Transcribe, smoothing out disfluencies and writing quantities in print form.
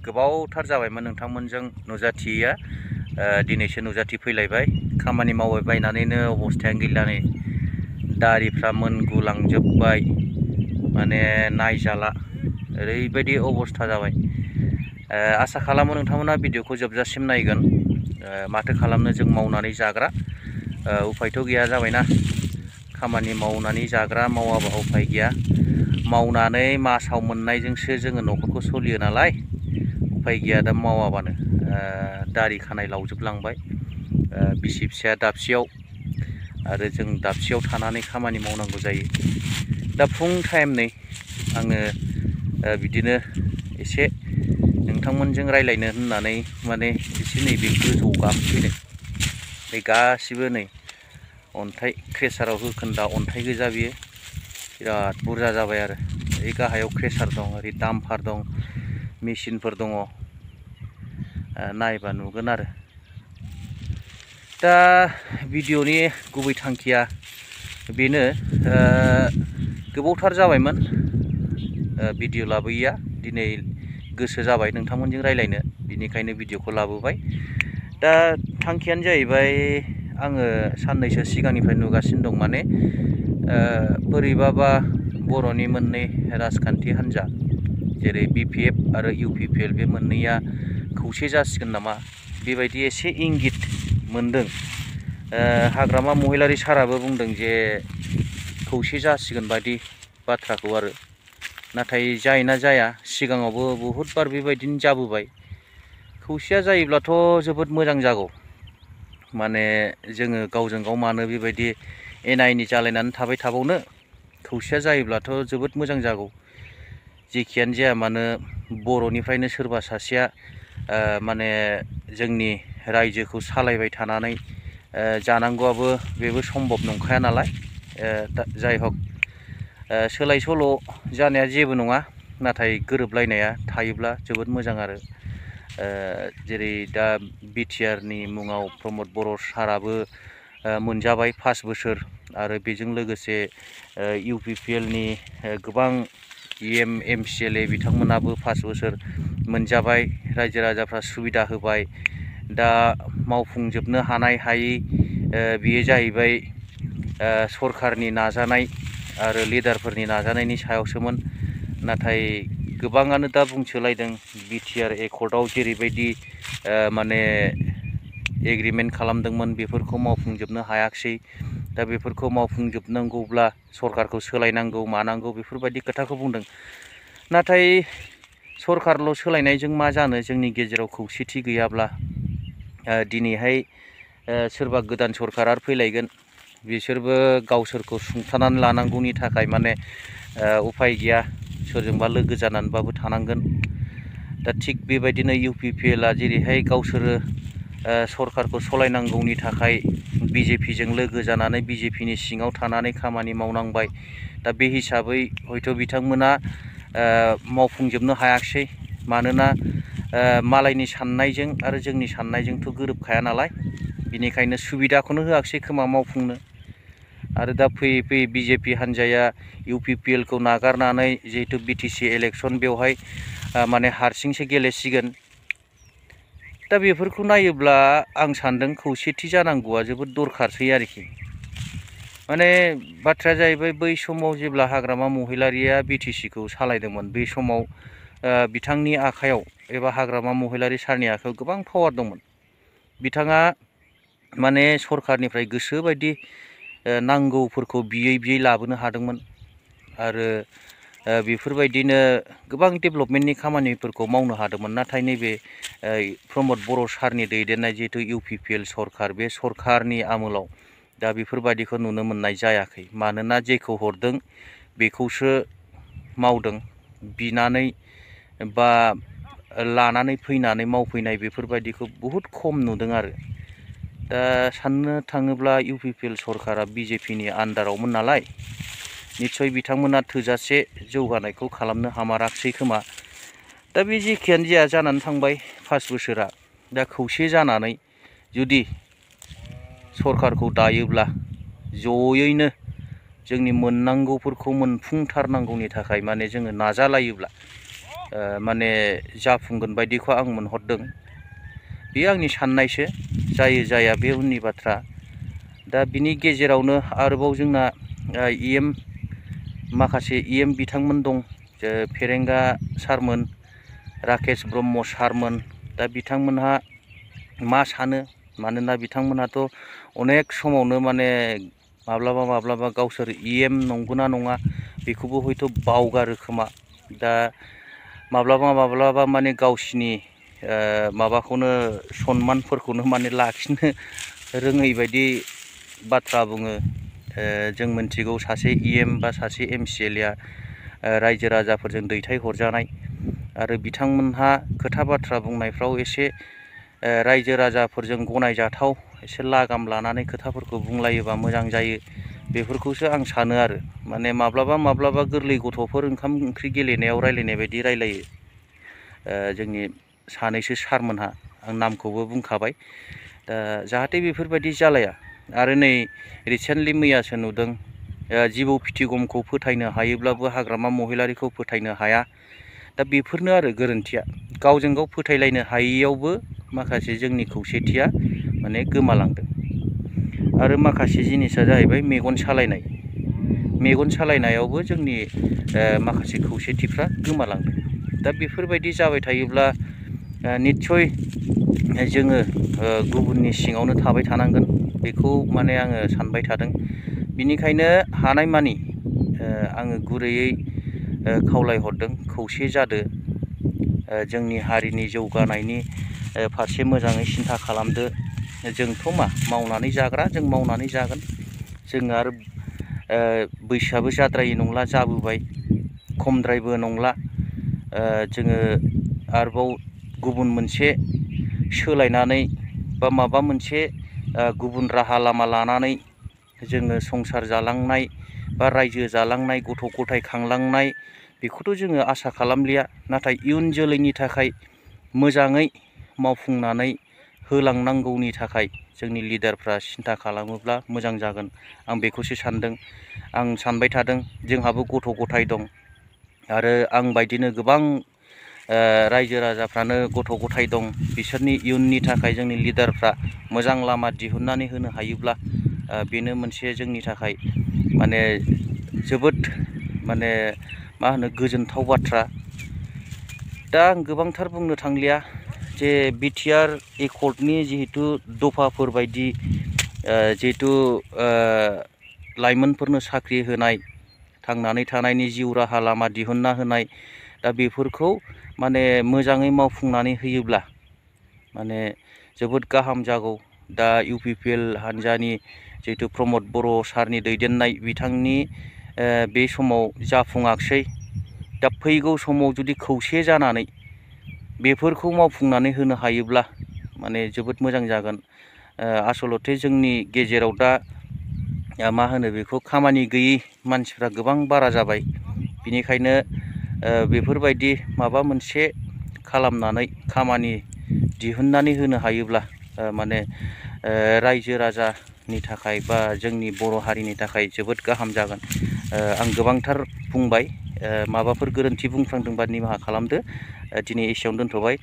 गोबावथार जाबायमोन नोंथांमोनजों नुजाथियैया दिनैसो नुजाथि फैलायबाय। खामानि मावबाय बायनानैनो अबस्थायानो गैला नै दारिफ्रा मोनगुलांजोबबाय, माने नायजाला ओरैबायदि अबस्था जाबाय। आसा खालामो नोंथांमोना भिडिअखौ जोबजासिम नायगोन। माथो खालामनो, जों मावनानै जाग्रा, उफायथ' गैया जाबायना। खामानि मावनानै जाग्रा, मावाबा उफाय गैया। मावनानै मासाव मोननायजोंसो जोङो न'खरखौ सोलियो नालाय, उफाय गैया दा मावाबानो। दारि खानाय लावजोबलांबाय, बिसि फिसाया दाबसेयाव आरो जों दाबसेयाव थानानै खामानि मावनांगौ जायो। दा फुं टाइम नै आङो बिदिनो एसे नोंथांमोनजों रायज्लायनो होननानै माने एसे नैबे गोजौआव गाखोफैदों। नै गासिबो नै अन्थाइ क्रेसाराव होखोन्दा अन्थाइ गोजा, बियो बिराद बुरजा जाबाय आरो। ओरै गाहायाव क्रेसार दं, ओरै डाम्पार दं, मेचिनफोर दङ। नायबा नुगोन आरो। दा भिडिअनि गुबै थांखिया बेनो, गोबावथार जाबायमोन भिडिअ लाबोयैया। दिनै गोसो जाबाय नोंथांमोनजों रायज्लायनो, बिनिखायनो भिडिअखौ लाबोबाय। दा थांखियानो जाहैबाय, आङो साननैसो सिगांनिफ्राय नुगासिनो दं, माने बोरैबाबा बर'नि मोननै राजखान्थि हान्जा, जेरै BPF आरो UPPL, बे मोननैया खौसे जासिगोन नामा, बेबायदि एसे इंगित मोनदों। हाग्रामा महिलारि साराबो बुंदों जे खौसे जासिगोन बायदि बाथ्राखौ आरो। नाथाय जायोना जाया, सिगाङावबो बहुतबार बेबायदिनो जाबोबाय। खौसेया जायोब्लाथ' जोबोद मोजां जागौ। माने जोङो गावजों गाव मानो बेबायदि एना एनि जालायनानै थाबाय थाबावनो। खौसेया जायोब्लाथ' जोबोद मोजां जागौ। जेखियानो जाया मानो, बर'निफ्रायनो सोरबा सासेया माने जोंनि रायजोखौ सालायबाय थानानै जानांगौआबो बेबो सम्भब नंखाया नालाय। जाय हक, सोलाय सोल' जानाया जेबो नङा, नाथाय गोरोबलायनाया थायोब्ला जोबोद मोजां आरो। जेरै दा BTRनि मुङाव प्रमद बर' साराबो मोनजाबाय 5 बोसोर, आरो बेजों लोगोसे UPPLनि गोबां MCLA बिथांमोनाबो 5 बोसोर मोनजाबाय। रायजो राजाफ्रा सुबिदा होबाय। दा मावफुंजोबनो हानाय हायै बेयो जाहैबाय सरखारनि नाजानाय आरो लिडारफोरनि नाजानायनि सायावसोमोन। नाथाय गोबाङानो दा बुंसोलायदों, BTR एकर्डआव जेरैबायदि माने एग्रिमेन्ट खालामदोंमोन, बेफोरखौ मावफुंजोबनो हायाखिसै। दा बेफोरखौ मावफुंजोबनांगौब्ला सरखारखौ सोलायनांगौ मानांगौ, बेफोरबायदि खोथाखौ बुंदों। नाथाय सरखारल' सोलायनायजों मा जानो, जोंनि गेजेराव खौसेथि गैयाब्ला दिनैहाय सोरबा गोदान सरखार आरो फैलायगोन, बिसोरबो गावसोरखौ सुंथानानै लानांगौनि थाखाय माने उफाय गैया, सोरजोंबा लोगो जानानैबाबो थानांगोन। दा थिग बेबायदिनो UPPLआ जेरैहाय गावसोरो सरखारखौ सालायनांगौनि थाखाय BJPजों लोगो जानानै BJPनि सिङाव थानानै खामानि मावनांबाय। दा बे हिसाबै हयथ' बिथांमोना मावफुंजोबनो हायाखिसै। मानोना मालायनि साननायजों आरो जोंनि साननायजोंथ' गोरोबखाया नालाय, बिनिखायनो सुबिदाखौनो होआखिसै खोमा मावफुंनो। आरो दा फैयै फैयै BJP हान्जाया UPPLखौ नागारनानै जिहेतु BTC इलेक्सन, बेवहाय माने हारसिंसो गेलेसिगोन। दा बेफोरखौ नायोब्ला आं सान्दों खौसेथि जानांगौआ जोबोद दरखारसै आरोखि। माने बाथ्राया जाहैबाय, बै समाव जेब्ला हाग्रामा महिलारिया BTCखौ सालायदोंमोन, बे समाव बिथांनि आखायाव एबा हाग्रामा महिलारि सारनि आखायाव गोबां पावार दंमोन। बिथाङा माने सरखारनिफ्राय गोसो बायदि नांगौफोरखौ बियै बियै लाबोनो हादोंमोन। आरो बेफोरबायदिनो गोबां डेभेलपमेन्टनि खामानिफोरखौ मावनो हादोंमोन। नाथाय नैबे प्रमद बर' सारनि दैदेननाय जिहेतु UPPL सरखार, बे सरखारनि आमोलाव दा बेफोरबायदिखौ नुनो मोननाय जायाखै। मानोना जेखौ हरदों बेखौसो मावदों। बिनानै बा लानानै फैनानै मावफैनाय, बेफोरबायदिखौ बहुद खम नुदों आरो। दा साननो थाङोब्ला UPPL सरकारा BJPनि आन्दारावमोन नालाय, निस्सय बिथांमोना थोजासे जौगानायखौ खालामनो हामाराखिसै खोमा। दा बे जेखियानो जाया, जानानै थांबाय 5 बोसोरा। दा खौसे जानानै जुदि सरखारखौ दायोब्ला, जयैनो जोंनि मोननांगौफोरखौ मोनफुंथारनांगौनि थाखाय माने जोङो नाजालायोब्ला, माने जाफुंगोन बायदिखौ आं मोनहरदों। बेयो आंनि साननायसो, जायो जाया बे उननि बाथ्रा। दा बिनि गेजेरावनो आरोबाव जोंना माखासे EM बिथांमोन दं, फेरेंगा सारमोन, राकेश ब्रह्म सारमोन। दा बिथांमोनहा मा सानो, मानोना बिथांमोनहाथ' अनेक समावनो माने माब्लाबा गावसोर EM नंगौना नङा बेखौबो हयथ' बावगारो खोमा। दा माब्लाबा माने गावसिनि माबाखौनो सनमानफोरखौनो माने लाखिनो रोङै बायदि बाथ्रा बुङो। जों मिथिगौ सासे EM बा सासे MCLA आ रायजो राजाफोरजों दैथायहरजानाय, आरो बिथांमोनहा खोथा बाथ्रा बुंनायफ्राव एसे रायजो राजाफोरजों गनायजाथाव एसे लागाम लानानै खोथाफोरखौ बुंलायोबा मोजां जायो, बेफोरखौसो आं सानो आरो। माने माब्लाबा गोरलै गथ'फोर ओंखाम ओंख्रि गेलेनायाव रायलायनाय बायदि रायलायो जोंनि सानैसो सारमोनहा, आं नामखौबो बुंखाबाय। दा जाहाथे बेफोरबायदि जालाया। आरो नै रिसेन्टलि मैयासो नुदों, जिबौ फिथिगमखौ फोथायनो हायोब्लाबो हाग्रामा महिलारिखौ फोथायनो हाया। दा बेफोरनो आरो गोरोन्थिया, गावजों गाव फोथायलायनो हायैयावबो माखासे जोंनि खौसेथिया माने गोमालांदों। आरो माखासे जिनिसा जाहैबाय मेगन सालायनायावबो जोंनि माखासे खौसेथिफ्रा गोमालांदों। दा बेफोरबायदि जाबाय थायोब्ला निस्सय जोङो गुबुननि सिङावनो थाबाय थानांगोन, बेखौ माने आङो सानबाय थादों। बिनिखायनो हानायमानि आङो गुरैयै खावलायहरदों, खौसे जादो, जोंनि हारिनि जौगानायनि फारसे मोजाङै सिन्था खालामदो। जोंथ' मा मावनानै जाग्रा, जों मावनानै जागोन। जों आरो बैसोआबो जाद्रायै नंला, जाबोबाय, खमद्रायबो नंला। जोङो आरोबाव गुबुन मोनसे सोलायनानै बा माबा मोनसे गुबुन राहा लामा लानानै जोङो संसार जालांनाय बा रायजो जालांनाय, गथ' गथाय खांलांनाय, बेखौथ' जोङो आसा खालामलिया। नाथाय इयुन जोलैनि थाखाय मोजाङै मावफुंनानै होलांनांगौनि थाखाय जोंनि लिडारफ्रा सिन्था खालामोब्ला मोजां जागोन, आं बेखौसो सानदों। आं सानबाय थादों, जोंहाबो गथ' गथाय दं, आरो आं बायदिनो गोबां रायजो राजाफ्रानो गथ' गथाय दं। बिसोरनि इयुननि थाखाय जोंनि लिडारफ्रा मोजां लामा दिहुननानै होनो हायोब्ला बेनो मोनसे जोंनि थाखाय माने जोबोद माने मा होनो गोजोनथाव बाथ्रा। दा आं गोबांथार बुंनो थांलिया, जे BTR एकर्डनि जिहेतु दफाफोर बायदि जिहेतु लाइमोनफोरनो साख्रि होनाय, थांनानै थानायनि जिउ राहा लामा दिहुनना होनाय, दा बेफोरखौ माने मोजाङै मावफुंनानै होयोब्ला माने जोबोद गाहाम जागौ। दा UPPL हान्जानि जिहेतु प्रमद बर' सारनि दैदेननाय, बिथांनि बे समाव जाफुङाखसै। दा फैगौ समाव जुदि खौसे जानानै बेफोरखौ मावफुंनानै होनो हायोब्ला माने जोबोद मोजां जागोन। आसलथे जोंनि गेजेराव दा मा होनो बेखौ, खामानि गैयै मानसिफ्रा गोबां बारा जाबाय। बिनिखायनो बेफोरबायदि माबा मोनसे खालामनानै खामानि दिहुननानै होनो हायोब्ला माने रायजो राजानि थाखाय बा जोंनि बर' हारिनि थाखाय जोबोद गाहाम जागोन। आं गोबांथार बुंबाय, माबाफोर गोरोन्थि बुंफ्लांदोंबा निमाहा खालामदो। दिनै एसेयावनो दोनथ'बाय।